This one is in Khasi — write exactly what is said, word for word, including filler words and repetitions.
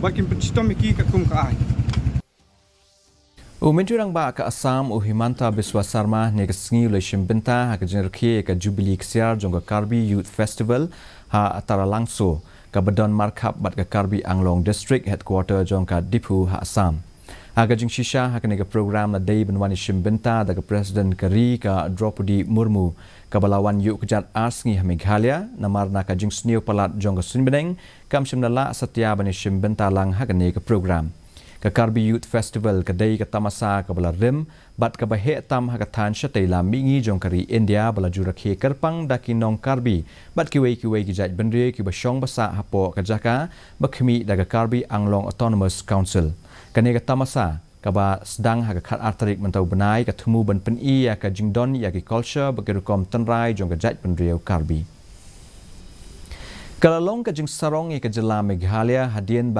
Ba kin pynshitom ïa ki katkum ka aiñ. U Myntri Rangbah ka Assam, u Himanta Biswa Sarma, ne ka sngi u la shim bynta ha ka jingrakhe ka Jubilee Ksiar jong ka Karbi Youth Festival ha Taralangso, kaba don markhap bad ka Karbi Anglong District Headquarter jong ka Diphu ha Assam. Ha ka jingshisha ha kane ka program la dei ban wan ïashim bynta da ka President ka ri, ka Droupadi Murmu, kaba la wan ïuh kjat ar sngi ha Meghalaya, namar na ka jingsniew palat jong ka suiñ bneng kam shym la lah satia ban ïashim bynta lang ha kane ka program. Ka Karbi Youth Festival ka dei ka tamasa kaba la rim bad kaba heh tam ha ka thaiñ shatei lam mihngi jong ka ri India, ba la ju rakhe kyrpang da ki nong Karbi bad kiwei kiwei ki jaitbynriew kiba shong ba sah hapoh ka jaka ba khmih da ka Karbi Anglong Autonomous Council. Kane ka tamasa kaba sdang ha ka khatar tarik mynta u bnai ka thmu ban pyni ïa ka jingdon ïa ki culture bad ki rukom tynrai jong ka jaitbynriew Karbi. Ka la long ka jingsarong ïa ka jylla Meghalaya hadien ba